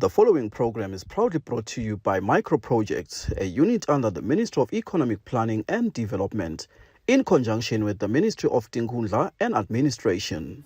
The following program is proudly brought to you by Micro Projects, a unit under the Ministry of Economic Planning and Development, in conjunction with the Ministry of Tinkhundla and Administration.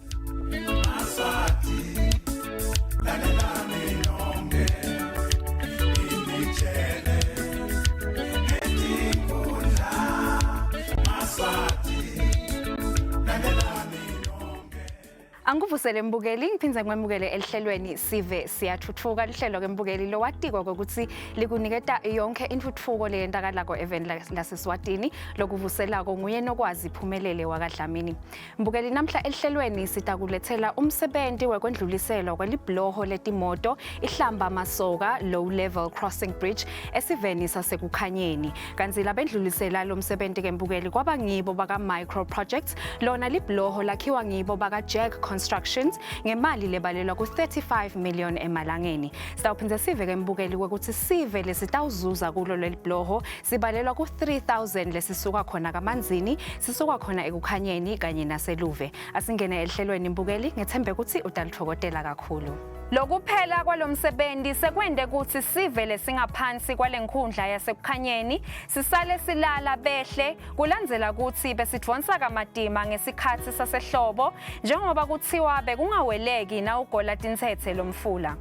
Angikuvusele mbukeli ngiphindze ngikwemukele elihlelweni sive siyathuthuka lihlelo ke mbukeli lowatiko ukuthi likuniketa yonke intuthuko leyentakalako eveni laseSwatini lokuvuselako nguye nokwazi phumelele wakaDlamini mbukeli namhla elihlelweni sitakulethela umsebenzi wekwendluliselwa kwelibhuloho letimoto ihlamba masoka low level crossing bridge esiveni sasekukhanyeni kanti labendlulisela lo msebenzi ke mbukeli kwaba ngibo baka micro projects Lona libhuloho lakhiwa ngibo baka-Jack Constructions ngemali lebalelwa ku-35 million emalangeni. Sitawuphindze sive ke mbukeli kwekuthi sive lesitawuzuza kulo leli bhuloho sibalelwa ku-3000 lesisuka khona kaManzini, sisuka khona ekukhanyeni kanye naseLuve. Asingene ehlelweni mbukeli, ngethembe ukuthi utalitfokotela kakhulu. Lokuphela kwalomsebenzi sekwente kutsi sive lesingaphansi kwalenkhundla yasekukhanyeni sisale silala behle Kulandzela kutsi besidvonsa kamatima ngesikhatsi sasehlobo njengoba kutsiwa bekungaweleki nawugola tintsetse lomfula.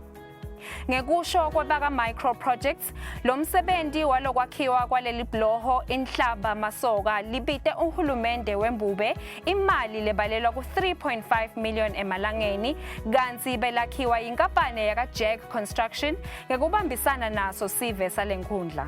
Ngekusho kwebaka-Micro Projects, lo msebenti walokwakhiwa kwaleli bhuloho Inhlaba Masoka libite uhulumende wembube imali lebalelwa ku-3.5 million emalangeni kantsi belakhiwa yinkampane yaka-Jack Construction ngekubambisana naso sive salenkhundla.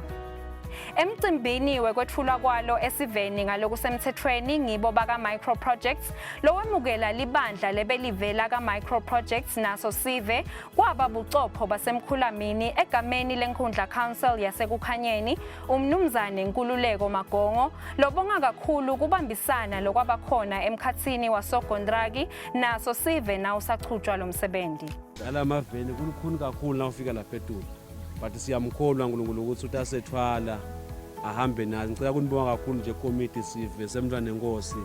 Emcimbini wekwetfulwa kwalo esiveni ngalokusemtsetfweni ngibo baka-Micro Projects lowemukela libandla lebelivela ka-Micro Projects naso sive kwaba bucopho basemkhulamini egameni lenkhundla Council yasekukhanyeni umnumzane Nkululeko Magongo lobonga kakhulu kubambisana lokwabakhona emkhatsini wasogontraki naso sive nawusachutshwa lo msebenzi. Dlala amaveni kulukhuni kakhulu nawufika lapha etulu. but siyamkholwa uNkulunkulu ukuthi utasethwala ahambe nathi ngicela kunibonga kakhulu nje komiti sive semntwana nenkosi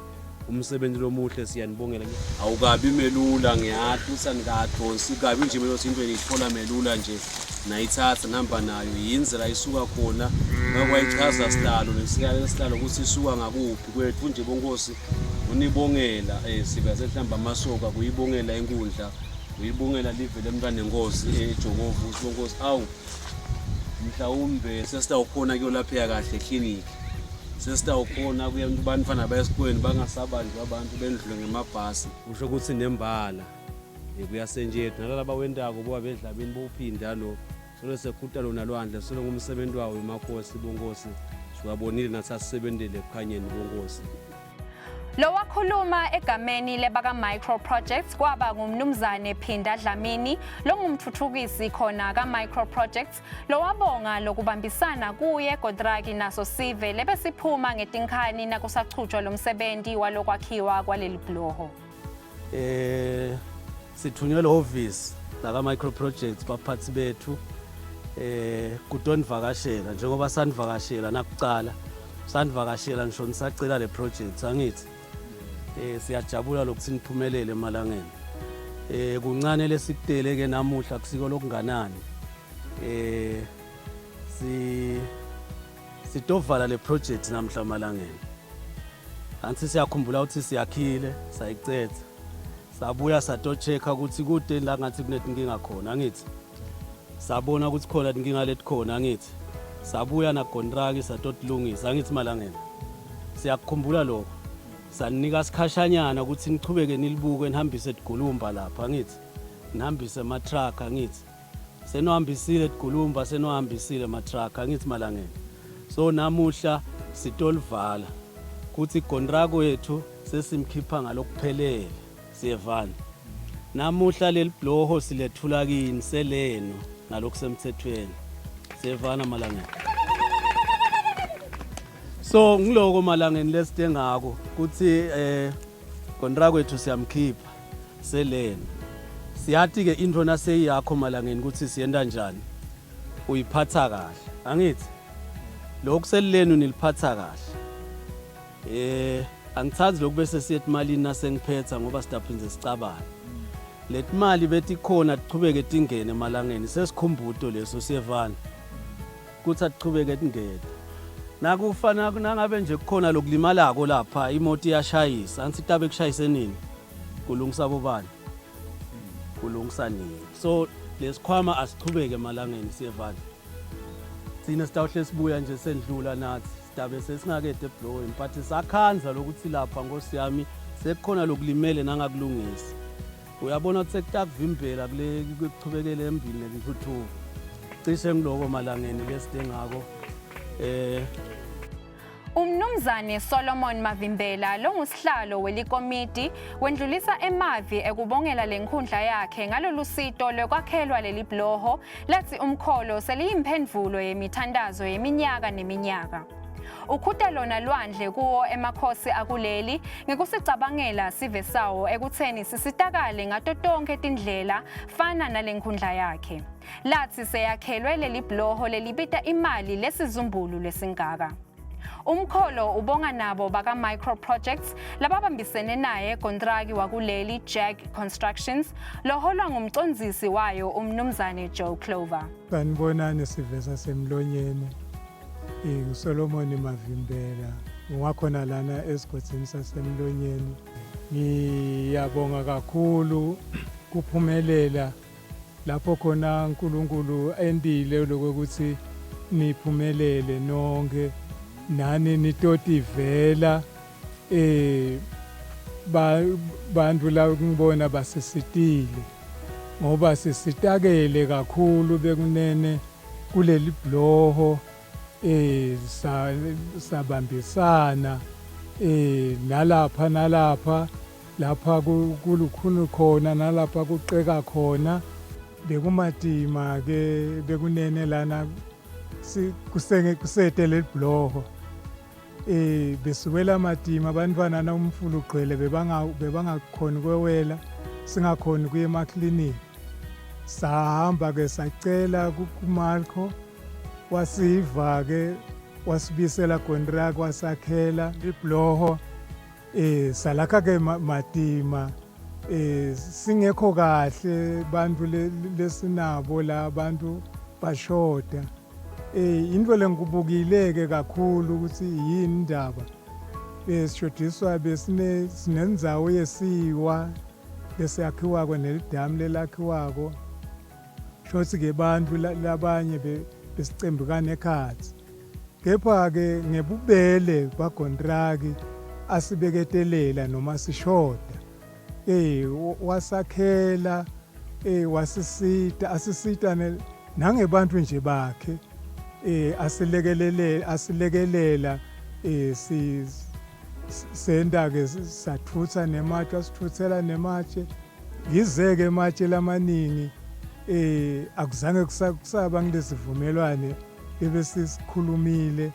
umsebenzi lomuhle siyanibongela awukabi melula ngiyathi ukuthi anikadonsi kabi nje mina into eniyithola melula nje nayithatha nihamba nayo yindlela isuka khona ngakwayichaza sihlalo nesikalo sihlalo ukuthi isuka ngakuphi kwethu nje bonkosi unibongela eh sibe sehlamba amasoka kuyibongela inkundla Uyibongela live lemntwanenkosi eJokovu usibonkosi awu mhlawumbe sesitawukhona kuyolapheka kahle ekliniki sesitawukhona kuya bantfwana bayesikolweni bangasabanjwa abantu bendlule ngemabhasi kusho ukuthi nembala kuyasenjethu nalaba wentako boba bedlamini bowuphinda lo solo sekhuta lona lwandle solo ngumsebenzi wawo emakhosi bonkosi siwabonile nathi asisebentele ekukhanyeni bonkosi Lowakhuluma egameni lebaka Micro Projects kwaba ngumnumzane Phinda Dlamini longumthuthukisi khona ka Micro Projects lowabonga lokubambisana kuye kontraki naso sive lebesiphuma ngetinkhani nakusachutshwa lomsebenzi walokwakhiwa kwaleli bhuloho. Eh sithunyelwe ehhovisi laka Micro Projects baphathi bethu eh kutonivakashela njengoba sanivakashela nakucala sanivakashela ngisho nisacela le project angithi eh siyajabula lokuthi niphumelele emalangeni eh kuncane lesikutele ke namuhla kusiko lokunganani eh si Sitovala le project namhla malangeni. Anti siyakhumbula ukuthi siyakhile sayicetha. Sabuya satochecka ukuthi kude la ngathi kunetinkinga khona angithi. Sabona ukuthi khona tinkinga letikhona angithi. Sabuya nagontraki satotilungisa angithi malangeni. Siyakukhumbula lokho. Sanika sikhashanyana ukuthi nichubeke nilibuke nihambise tigulumba lapha angithi. Nihambise ama truck angithi. Senohambisile Gulumba senohambisile matruck angithi malangeni so namuhla sitolivala kuthi gontrako yethu sesimkhipha ngalokuphelele siyevana namuhla leli bloho silethula kini selenu ngalokusemthethweni siyevana malangeni so ngiloko malangeni lesite ngako kuthi eh gontrako yethu siyamkhipha seleni siyati ke intfo naseyiyakho malangeni ukuthi siyenta njani uyiphatha kahle angithi lokhu selilenu niliphatha kahle eh angithandi lokhu bese siye etimalini nasengiphetha ngoba sidaphinde sicabane. Letimali betikhona tichubeke tingene emalangeni sesikhumbuto leso siyevana kutsi atichubeke tingene. Nakufana nangabe nje kukhona lokulimalako lapha imoto iyashayisa angithi tabe kushayise nini kulungisa bobani kulungisa nini so lesikhwama asichubeke emalangeni siyevana thina sitawuhle sibuya nje sendlula nathi sidabe sesingakede ebhlowini but sakhandza lokuthi lapha nkosi yami sekukhona lokulimele nangakulungisi uyabona ukuthi sekutakuvimbela kule kuchubekele embili nentuthuko cishe ngiloko malangeni lesidingako eh Umnumzane Solomon Mavimbela longusihlalo welikomiti wendlulisa emavi ekubongela lenkhundla yakhe ngalolu sito lwekwakhelwa leli bhuloho lathi umkholo seliyimphendvulo yemithandazo yeminyaka neminyaka. Ukhuta lona lwandle kuwo emakhosi akuleli ngekusicabangela sive sawo ekutheni sisitakale ngato tonkhe tindlela fana nalenkhundla yakhe. Lathi seyakhelwe leli bhuloho lelibita imali lesizumbulu lesingaka. Umkholo ubonga nabo baka-Micro Projects lababambisene naye kontraki wakuleli Jack Constructions loholwa ngumcondzisi wayo umnumzane Joe Clover. Sanibonani sive sasemlonyeni. NguSolomon Mavimbela ngiwakhona lana esigodini sasemlonyeni. Ngiyabonga kakhulu kuphumelela lapho khona uNkulunkulu entile lokuthi niphumelele nonke nani nitotivela eh bantu la ngibona basisitile ngoba sisitakele kakhulu bekunene kuleli bloho eh sabambisana eh nalapha nalapha lapha kulukhuni khona nalapha kuqeka khona bekumatima ke bekunene lana kusenge kusete lelibhuloho eh besukela matima abantwana na umfula ugcwele bebanga bebangakhoni kwewela singakhoni kuye emaklinikhi sahamba ke sacela kuMarco wasiva ke wasibisela contract wasakhela ibloho eh salakha ke matima eh singekho kahle bantu lesinabo la bantu bashoda eh into lengikubukile ke kakhulu ukuthi yini indaba besishodiswa besine sinendzawo yesiwa lesiyakhiwako nelidamu lelakhiwako shothi ke bantu labanye besicembukana ekhatsi Kepha-ke ngebubele bagontraki asibeketelela noma sishoda eh wasakhela eh wasisita asisita nangebantu nje bakhe eh asilekelele asilekelela eh si senda ke sathutha nematshe asithuthela nematshe yize-ke ematshe lamaningi eh akuzange kusaba ngilesivumelwane ebesisikhulumile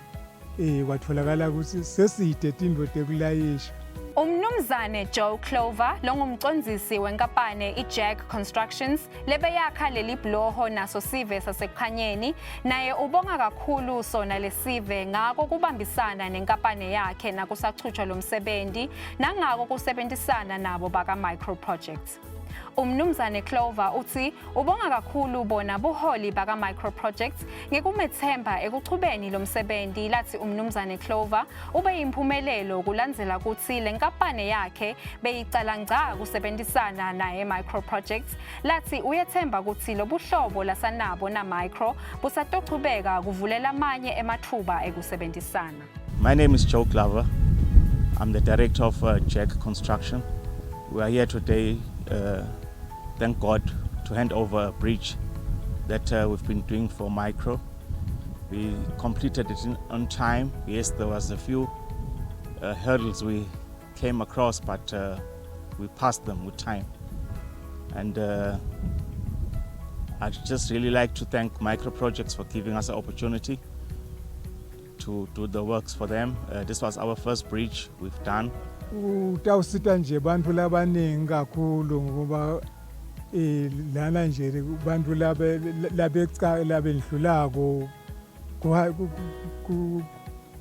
eh kwatholakala ukuthi seside tintfo tekulayisha Umnumzane Joe Clover longumcondzisi wenkampane iJack Constructions lebeyakha leli bhuloho naso sive sasekukhanyeni naye ubonga kakhulu sona lesive ngako kubambisana nenkampane yakhe nakusachutshwa lo msebenzi nangako kusebentisana nabo baka Micro Projects. Umnumzane Clover uthi ubonga kakhulu bona buholi baka Micro Projects ngekumethemba ekuchubeni lo msebenzi lathi umnumzane Clover ube yimpumelelo kulandzela kutsi le nkampane yakhe beyicala ngca kusebenzisana naye Micro Projects lathi uyethemba kutsi lobuhlobo lasanabo na Micro busatochubeka kuvulela amanye emathuba ekusebenzisana. My name is Joe Glover. I'm the director of Jack Construction. We are here today, thank God, to hand over a bridge that we've been doing for Micro. We completed it on time. Yes, there was a few hurdles we came across, but we passed them with time. And I'd just really like to thank Micro Projects for giving us the opportunity to do the works for them. This was our first bridge we've done. Utawusita nje bantfu labaningi kakhulu ngoba eh lana nje bantfu labe labeca labendlulako ku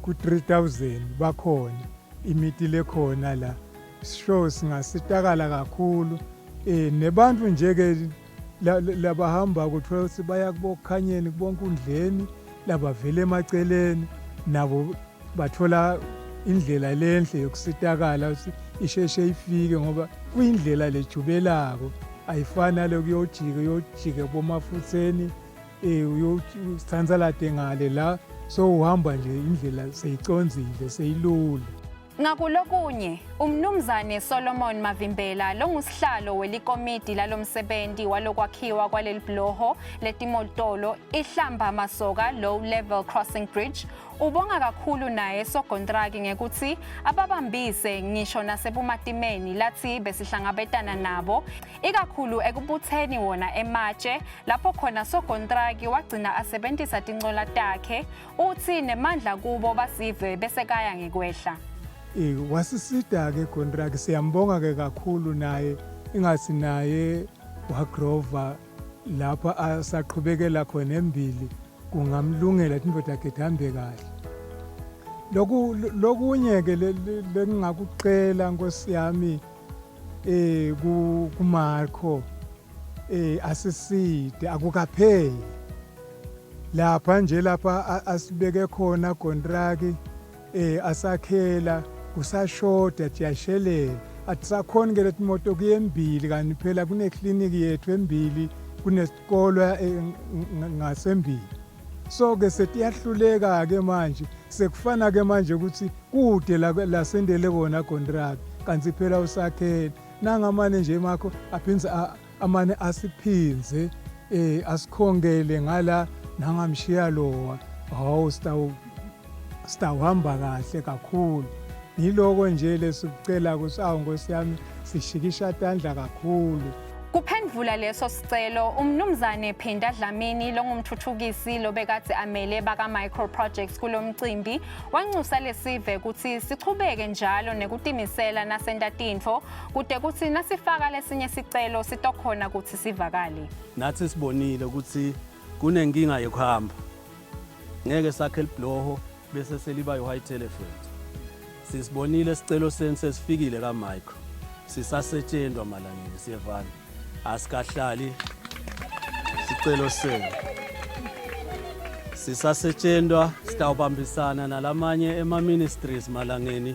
ku 3000 bakhona imiti lekhona la sure singasitakala kakhulu. Eh nebantu nje ke labahamba kuthola ukuthi baya kubokhanyeni kubonkundleni labavela emaceleni nabo bathola indlela lenhle yokusitakala ukuthi isheshe ifike ngoba kuyindlela lejubelako ayifani naloku uyojike uyojike bomafutheni eh uyothanza lade ngale la so uhamba nje indlela seyiconzile seyilula. Ngakulokunye, uMnumzane Solomon Mavimbela longusihlalo welikomidi lalomsebenti walokwakhiwa kwaleli bhuloho letimoltolo iHlamba Masoka Low Level Crossing Bridge ubonga kakhulu naye sogontraki ngekuthi ababambise ngisho nasebumatimeni lathi besihlangabetana nabo ikakhulu ekubutheni wona ematshe lapho khona sogontraki wagcina asebentisa tincola takhe. Uthi nemandla kubo basive bese kaya ngekwehla. Eh wasisida ke contract siyambonga ke kakhulu naye ingathi naye wagrova lapha asaqhubekela khona embili kungamlungela ukuthi indoda yakhe ihambe kahle. Loku lokunye ke lengingakucela Nkosi yami eh ku kuMarco eh asiside akukapheli lapha nje lapha asibeke khona kontraki eh asakhela kusashoda siyashelela atisakhoni ke letimoto kuyembili kanti phela kunekliniki yethu embili kunesikolo eh, ngasembili so ke setiyahluleka ke manje sekufana ke manje ukuthi kude la lasendele kona contract kanti phela usakhele nangamane nje makho aphindze amane asiphinze eh asikhongele ngala nangamshiya lowa hawu sitawu sitawuhamba kahle kakhulu ngiloko nje lesikucela ukuthi awu nkosi yami sishikisha tandla kakhulu. Kuphendvula leso sicelo, uMnumzane Phinda Dlamini longumthuthukisi lobekadze amele baka-Micro Projects kulo mcimbi wanxusa lesive kutsi sichubeke njalo nekutimisela nasenta tintfo kute kutsi nasifaka lesinye sicelo sitokhona kutsi sivakale. Natsi sibonile kutsi kunenkinga yekuhamba. Ngeke sakhe libhuloho bese seliba yi-white elephant. Sisibonile sicelo senu sesifikile ka-micro. Sisasetshentwa malangeni siyevana. Asikahlali sicelo senu. Sisasetshentwa sitawubambisana nalamanye ema-ministries malangeni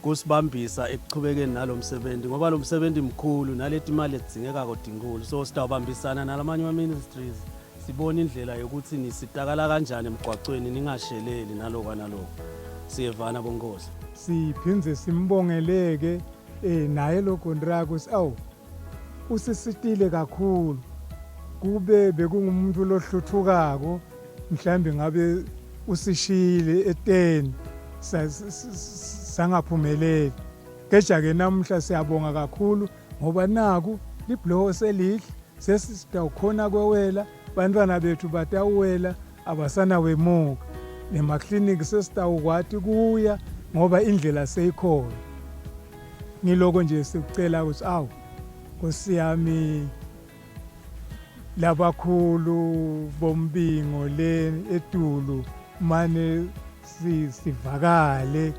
kusibambisa ekuchubekeni nalo msebenzi ngoba lo msebenzi mkhulu naleti mali edzingekako tinkulu so sitawubambisana nalamanye ama-ministries sibone indlela yokuthi nisitakala kanjani emgwacweni ningasheleli nalokwa naloko siyevana bonkosi. Siphindze simbongeleke eh naye lo contract ukuthi awu usisitile kakhulu kube bekungumuntu lohluthukako mhlambe ngabe usishiyile eteni sangaphumeleli keja ke namuhla siyabonga kakhulu ngoba naku libhuloho selihle sesitawukhona kwewela bantwana bethu batawuwela abasanawemuka nemakliniki sesitawukwati kuya ngoba indlela seyikhona ngiloko nje sikucela ukuthi awu Nkosi yami labakhulu bombingo le etulu mane sivakale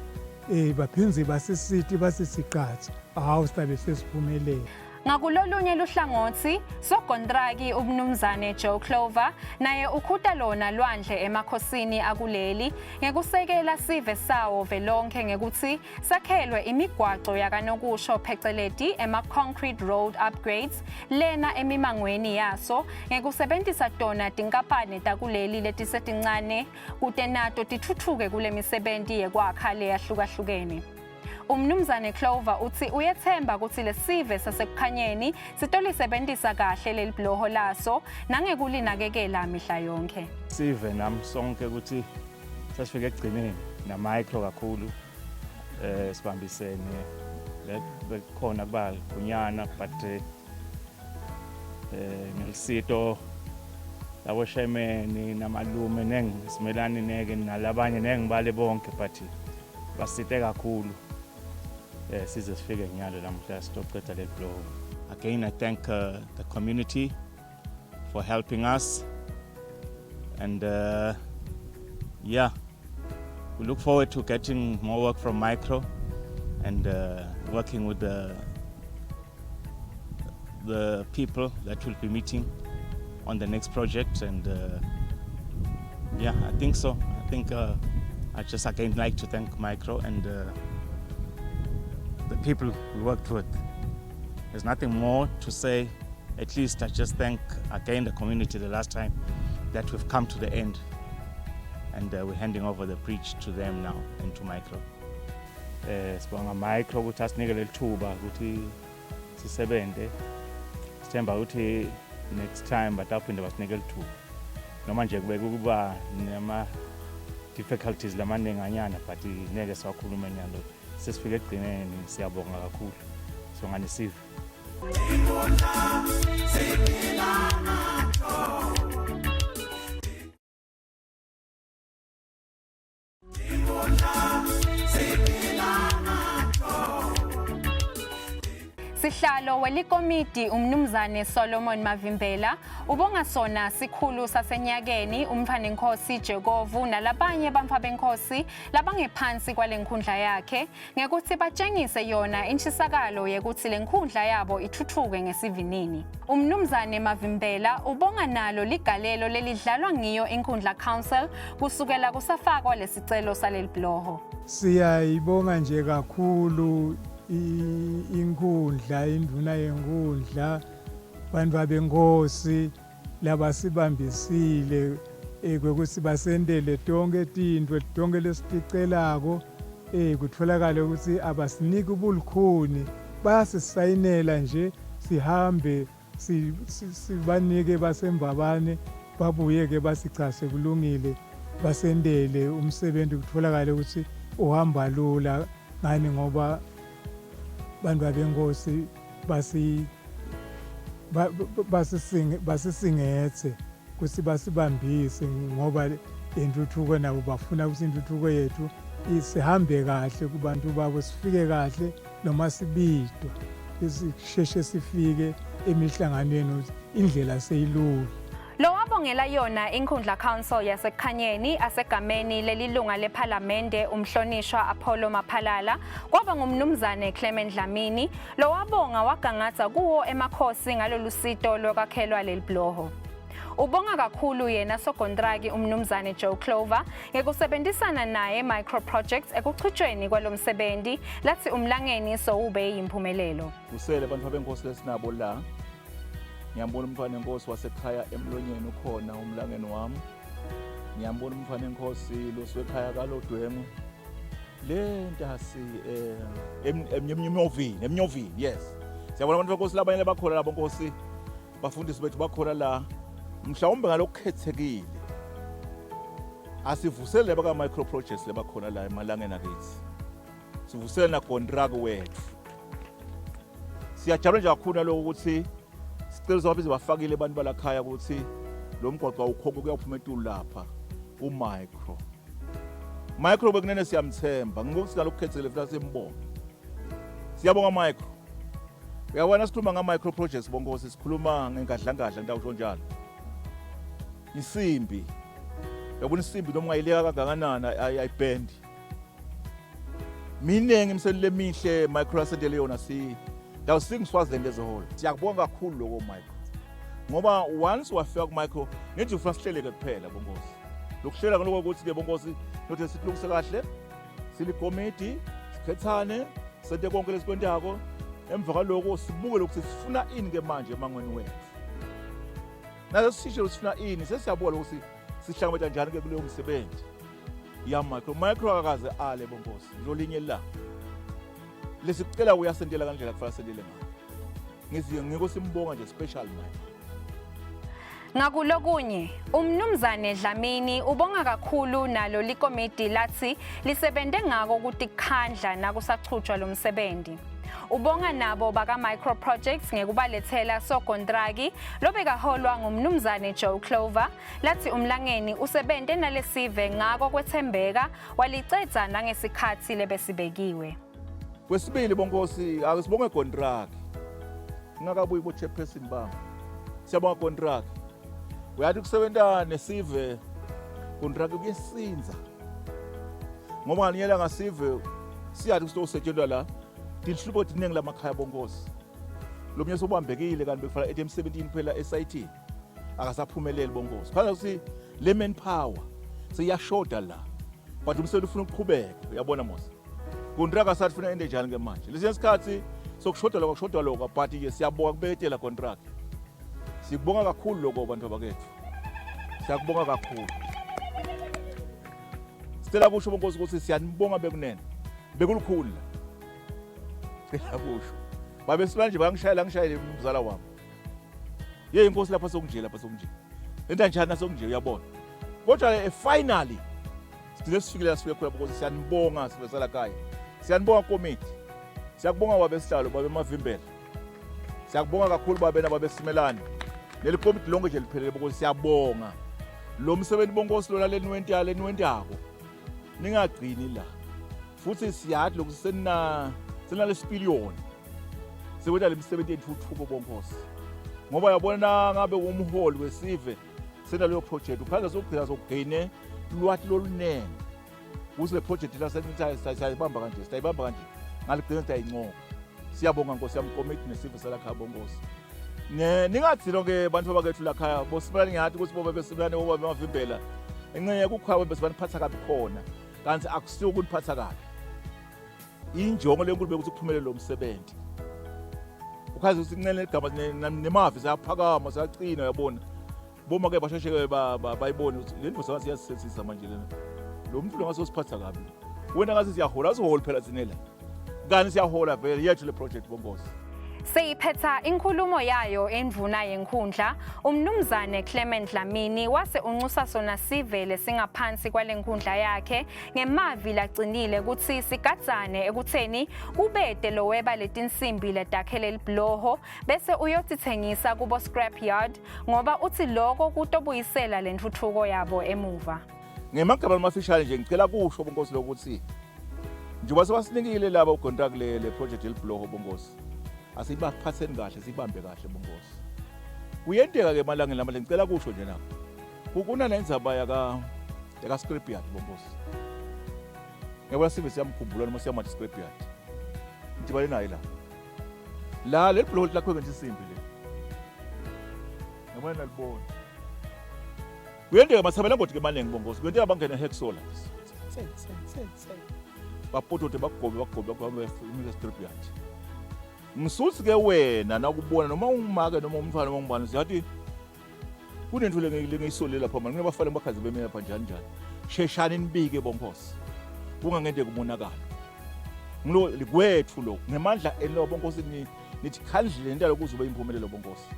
eh baphindze basisiti basisiqatha hawu sizabe sesiphumelele. Ngakulolunye luhlangotsi, sogontraki uMnumzane Joe Clover naye ukhuta lona lwandle emakhosini akuleli ngekusekela sive sawo velonkhe ngekutsi sakhelwe imigwaco yakanokusho pheceleti ema-concrete road upgrades lena emimangweni yaso ngekusebentisa tona tinkampani takuleli letisetincane kute nato tithuthuke kule misebenti yekwakha leyahlukahlukene. Umnumzane Clover utsi uyetsemba kutsi lesive sasekukhanyeni sitolisebentisa kahle leli bhuloho laso nangekulinakekela mihla yonkhe. Sive nami sonke ukuthi sesifike ekugcineni na-micro kakhulu eh sibambisene bekukhona kuba kunyana but eh, eh ngelisito labo shemeni namalume nengisimelani neke nalabanye nengibale bonke but basite kakhulu eh size sifike nyalo lamuhla sitoceda leli blow. Again, I thank the community for helping us and yeah, we look forward to getting more work from Micro and working with the the people that we'll be meeting on the next project. And yeah, I think so. I think I just again like to thank Micro and the people we worked with. There's nothing more to say. At least I just thank again the community the last time that we've come to the end and we're handing over the bridge to them now and to Micro. Sibonga Micro ukuthi asinike leli thuba ukuthi sisebenze. Sithemba ukuthi next time batawuphinde basinike lithuba. Noma nje kubeke ukuba nama difficulties lamaninganyana, but ngeke siwakhulume nyalo. Sesifike ekugcineni, siyabonga kakhulu. Songani sive. Sihlalo welikomiti umnumzane Solomon Mavimbela ubonga sona sikhulu sasenyakeni umntfwanenkosi Jekovu nalabanye bamfabenkosi labangephansi kwalenkundla yakhe ngekuthi batshengise yona inshisakalo yekuthi lenkundla yabo ithuthuke ngesivinini. Umnumzane Mavimbela ubonga nalo ligalelo lelidlalwa ngiyo inkundla council kusukela kusafakwa lesicelo saleli bloho. Siyayibonga nje kakhulu inkundla, induna yenkundla, bantu babenkosi labasibambisile kwekuthi basendele tonke tintfo tonke lesiticelako, kutholakale ukuthi abasiniki ubulukhuni, bayasisayinela nje sihambe sibanike basembabane, babuye-ke basichase kulungile, basendele umsebenzi, kutholakale ukuthi uhamba lula. Ngani ngoba bantu babenkosi basi basisingethe ukuthi basibambise, ngoba intuthuko nabo bafuna ukuthi intuthuko yethu sihambe kahle kubantu babo, sifike kahle noma sibidwa, sisheshe sifike emihlanganweni, indlela seyilula. Lowabongela yona inkundla council yaseKhanyeni asegameni lelilunga lephalamende umhlonishwa Apollo Maphalala kwaba ngumnumzane Clement Dlamini lowabonga wagangatha kuwo emakhosi ngalolu sito lwakwakhelwa leli bloho. Ubonga kakhulu yena sokontraki umnumzane Joe Clover ngekusebenzisana naye Micro Projects ekuchutshweni kwalomsebenzi lathi umlangeni sowube yimpumelelo. Kusele abantu benkosi lesinabo la. Ngiyambona umntwana enkosi wasekhaya emlonyeni, ukhona umlangeni wami. Ngiyambona umntwana enkosi loswekhaya kalodwengu le ntasi emnyovini, emnyovini, yes. Siyabona abantu benkosi labanye bakhona labo nkosi, bafundisi bethu bakhona la. Mhlawumbe ngalokukhethekile asivusele baka micro projects lebakhona la emalangeni akithi, sivusele nakontraki wethu. Siyajabula nje kakhulu naloko ukuthi sicelo sababize bafakile abantu balakhaya ukuthi lo mgwaqo awukhokho kuyaphuma etulu lapha ku-micro. Micro bekunene siyamthemba, ngikuthi nalokukhethekile futhi simbonge. Siyabonga micro. Uyabona, sikhuluma nga-micro projects bonkosi, sikhuluma ngengadlangadla, ngitawusho njalo, insimbi. Uyabona insimbi noma ungayileka kangakanani ayibhendi. Miningi imisebenzi lemihle micro asentele yona, si ndawusinga Swaziland as a whole. Siyakubonga kakhulu lokho micro, ngoba once wafika ku-micro ngithi ufuna sihleleke kuphela bonkosi. Lokuhlela ngaloko ukuthi-ke bonkosi nothi sikulungise kahle silikomiti, sikhethane, sente konke lesikwentako. Emva kwaloko sibuke lokuthi sifuna ini-ke manje emangweni wethu. Naso sisho sifuna ini, sesiyabuka lokuthi sihlangabeta njani-ke kuleyo msebenzi ya micro. Micro akakaze ale bonkosi lolinye ilanga lesikucela uyasentela kandlela kufanele sentele ngayo. Ngithi ngiko simbonga nje special micro. Ngakulokunye, umnumzane Dlamini ubonga kakhulu nalo likomiti lathi lisebente ngako kutikhandla nakusachutshwa lo msebenzi. Ubonga nabo baka Micro Projects ngekubalethela sokontraki lobekaholwa ngumnumzane Joe Clover lathi umlangeni usebente nalesive ngako kwethembeka walicedza nangesikhathi lebesibekiwe. Kwesibili bonkosi, ake sibonge kontraki. Ngingakabuyi bo chairperson bami. Siyabonga kontraki. Uyathi kusebenta nesive kontraki kuyesinza. Ngoba ngalinye ilanga sive siyathi kusetshenzwa la tinhlupho tiningi lamakhaya bonkosi. Lomunye sobambekile kanti bekufanele ethi emsebentini phela esayithini. Akasaphumeleli bonkosi. Kufanele ukuthi le manpower seyashoda la. But umsebenzi ufuna ukuqhubeka, uyabona mos. Contract sathi funa ende njani ke manje. Lesinye isikhathi sokushoda lokho kushoda lokho but ke siyabonga kubeketela contract. Sikubonga kakhulu lokho bantu abakethu. Siyakubonga kakhulu. Sicela kusho bonkosi ukuthi siyanibonga bekunene. Bekulukhulu la. Cela kusho. Babe silanje bangishayela ngishayele umzala wami. Yey inkosi lapha sokunje lapha sokunje. Lento njani nasokunje uyabona. Kodwa eh, finally sigcine sifikile la sifike khona because siyanibonga sivesela khaya. Siyanibonga komiti. Siyakubonga babe sihlalo babe mavimbela. Siyakubonga kakhulu babe nababe simelane. Leli komiti lonke nje liphelele because siyabonga. Lo msebenzi bonkosi lona leniwentala leniwentako. Ningagcini la. Futhi siyathi lokhu sena senalesipiliyoni. Sekwenza lemisebenzi yentuthuko bonkosi. Ngoba uyabona ngabe umholi wesive senaleyo project ukhanza sokugcina sokugcine lwathi lolunene ukuthi le project la sayibamba kanje siyayibamba kanje ngaligcina siyayincoka siyabonga nkosi yami komiti nesive salakhaya bonkosi ningathi ke bantu abakethu lakhaya bosimelane ngiyathi ukuthi bobe besimelane bobe bemavimbela encenye kukhaya bese baniphatha kabi khona kanti akusiwo ukuniphatha kabi injongo lenkulu bekuthi kuphumelele lo msebenzi ukhazi ukuthi incele igama nemavi sayaphakama sayaqina uyabona boma ke basheshe bayibone ukuthi le ndvo sengathi iyasisebenzisa manje lena lo muntu lo ngase usiphatha kabi wena ngathi siyahola asiholi phela thina la kanti siyahola vele yethu le project bonkosi Seyiphetha inkulumo yayo endvuna yenkundla, uMnumzane Clement Dlamini wase unxusa sona sivele singaphansi kwale nkundla yakhe ngemavi lacinile kutsi sigadzane ekutheni kubete loweba letinsimbi letakhele libhuloho bese uyotitsengisa kubo scrap yard ngoba utsi loko kutobuyisela lentfutfuko yabo emuva. Ngemagama amafishane nje ngicela kusho bonkosi lokuthi njengoba sebasinikile laba ugontract le le project yelibhuloho bonkosi asibaphatheni kahle sibambe kahle bonkosi kuyenteka ke emalangeni lamahle ngicela kusho nje nakho kunanendzaba yaka yaka scrapyard bonkosi ngiyabona sive siyamkhumbula noma siyamathi scrapyard ngidibane naye la la leli bhuloho lakho nje insimbi le ngiyabona nalibona Kuyenteka mathabela ngoti ke maningi bongozi. Kuyenteka bangene hexola. Tse tse tse tse. Bapotote bakugobe bakugobe bakuhambe imika strip yard. Ngisuthi ke wena nakubona noma ungumake noma umntwana noma ungubani siyathi kunento lengiyisolile lapha manje kunabafana bakhazi beme lapha njani njani. Sheshani nibike bonkosi. Kungangenteka umonakalo. Ngilo likwethu lo ngemandla enu bonkosi nithi khandlile into lokuze ube impumelelo bonkosi.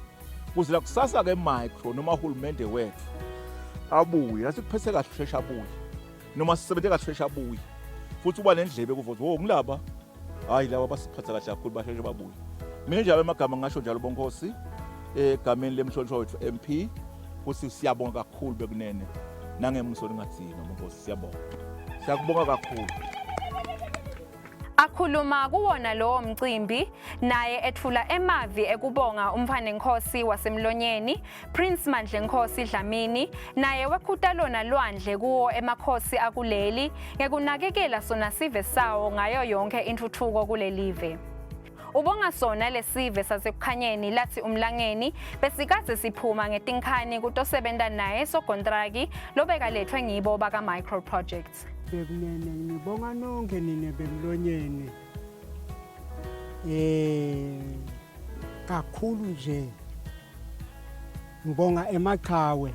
Kuze la kusasa ke micro noma uhulumende wethu abuye asikuphethe kahle usheshe abuye noma sisebenze kahle usheshe abuye futhi uba nendlebe kuvothi wo ngilaba hayi laba basiphatha kahle kakhulu basheshe babuye mina njalo amagama ngisho njalo bonkosi egameni lemhlonishwa wethu MP kuthi siyabonga kakhulu bekunene nangemuso lingadzinwa bonkosi siyabonga siyakubonga kakhulu Akhuluma kuwona lowo mcimbi naye ethula emavi ekubonga umfanenkosi wasemlonyeni Prince Mandlenkosi Dlamini naye wekhuta lona lwandle kuwo emakhosi akuleli ngekunakekela sona sive sawo ngayo yonke intuthuko kulelive. Ubonga sona lesive sasekukhanyeni lathi umlangeni besikaze siphuma ngetinkhani kutosebenta naye sogontraki lobekalethwe ngibo baka Micro Projects. Bekunene ngibonga nonke nine bemlonyeni. Eh kakhulu nje ngibonga emaqhawe.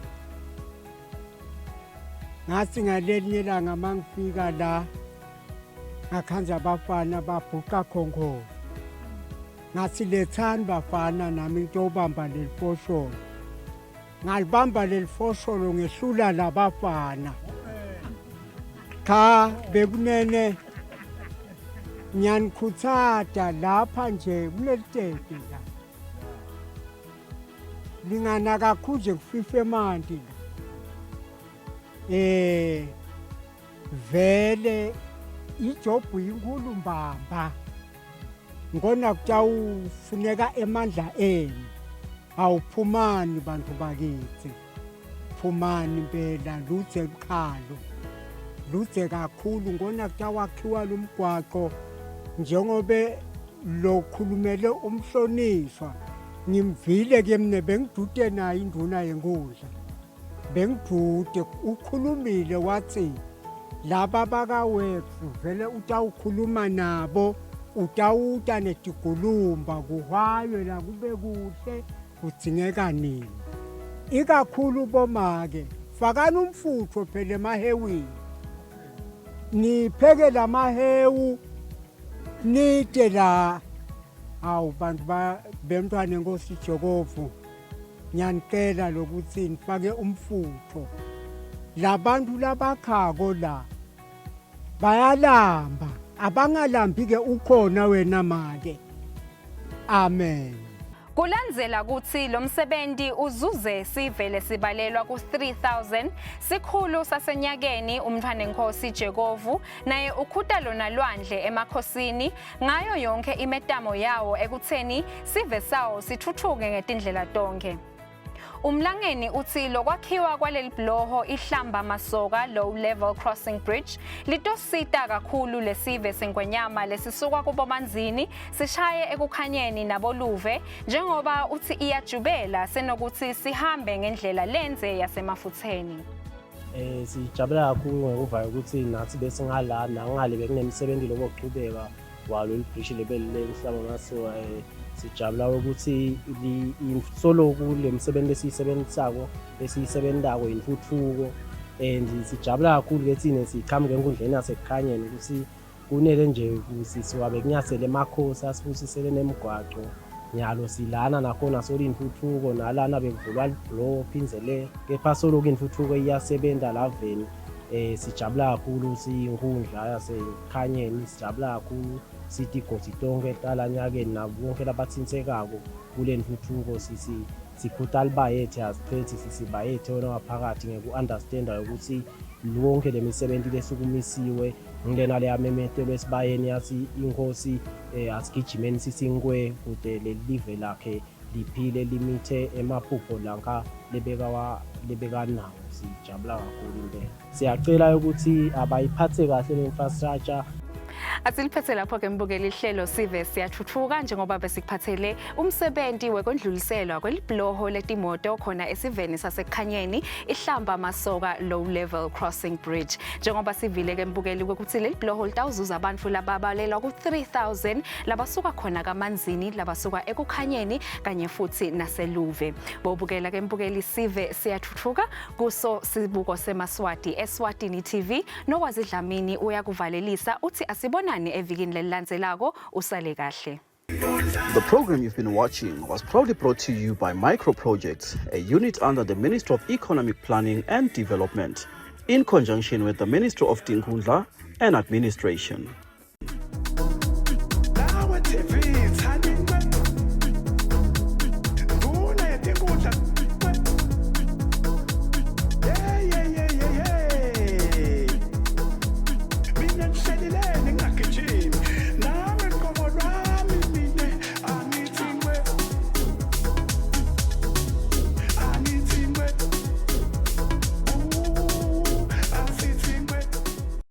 Ngathi ngalelinye ilanga mangifika la ngakhanza abafana babhuqa khonkhono. Ngathi lethani bafana nami ngitobamba leli fosholo. Ngalibamba leli fosholo ngehlula labafana. Cha bekunene ngiyanikhuthata lapha nje kuleli tete la. Lingana kakhulu nje kufifa emanti la. Eh vele ijobhu inkulu mbamba. Ngona kutawufuneka emandla enu. Awuphumani bantu bakithi. Phumani impela ludze lukhalo. Ludze kakhulu ngona kutawakhiwa lumgwaqo njengobe Lokhulumele umhlonishwa ngimvile ke mina bengidude naye induna yenkundla bengidude ukhulumile wathi laba bakawethu vele utawukhuluma nabo utawuta netigulumba kuhwaywe la kube kuhle kudzingeka nini ikakhulu bomake fakani umfutho phela emahewini nipheke lamahewu nide la hawu bantu bemntwana enkosi Jokovu ngiyanicela lokuthi nifake umfutho labantu labakhako la bayalamba abangalambi ke ukhona wena make amen. Kulandzela kutsi lomsebenti uzuze sive lesibalelwa ku-3000, sikhulu saseNyakeni uMntfwanenkosi Jekovu naye ukhuta lona lwandle emakhosini ngayo yonkhe imetamo yawo ekutseni sive sawo sithuthuke ngetindlela tonkhe. Umlangeni utsi lokwakhiwa kwaleli bhuloho iHlamba Masoka Low Level Crossing Bridge litosita kakhulu lesive sengwenyama lesisuka kubomanzini sishaye ekukhanyeni naboluve njengoba utsi iyajubela senokutsi sihambe ngendlela lendze yasemafutheni. Eh sijabula kakhulu ngokuva ukuthi nathi besingala nangale bekunemsebenzi lobochubeka walo libhrishi lebelile kuhlaba masiwa eh, sijabula ukuthi soloku le misebenzi lesiyisebenzisako lesiyisebentako intuthuko and sijabula kakhulu ke thina siqhamuka enkundleni yasekukhanyeni ukuthi kunele nje ukuthi siwabe kunyathele emakhosi asibusisele nemigwaco nyalo silana nakhona solo intuthuko nalana bekuvulwa libhuloho phindze le kepha soloku intuthuko iyasebenta laveni eh sijabula kakhulu siyinkundla yasekhanyeni sijabula kakhulu sitigodi tonkhe talanyakeni nabo bonke labatsintsekako kule ntuthuko sisi sikhuta libayethe asichethi sisibayethe wena waphakathi ngeku-understanda ukuthi lonke lemisebenzi lesukumisiwe ngilena leyamemetelwe esibayeni yathi inkosi eh, asigijimeni sisinkwe kude leli live lakhe liphile limithe emaphupho lanka lebeka lebekanawo sijabula kakhulu impela siyacela ukuthi abayiphathe kahle le infrastructure. Asiliphethe lapho ke mbukeli ihlelo sive siyathuthuka njengoba besikuphathele umsebenzi wekwendluliselwa kwelibhuloho letimoto khona esiveni sasekukhanyeni ihlamba masoka low level crossing bridge njengoba sivile ke mbukeli ukuthi leli bhuloho litawuzuza abantu lababalelwa ku-3000 labasuka khona kamanzini labasuka ekukhanyeni kanye futhi naseluve bobukela ke mbukeli sive siyathuthuka kuso sibuko semaswati eswatini TV nokwazi Dlamini uyakuvalelisa uthi asibonane evikini lelilandzelako usale kahle. The program you've been watching was proudly brought to you by Micro Projects, a unit under the Ministry of Economic Planning and Development, in conjunction with the Ministry of Tinkhundla and Administration.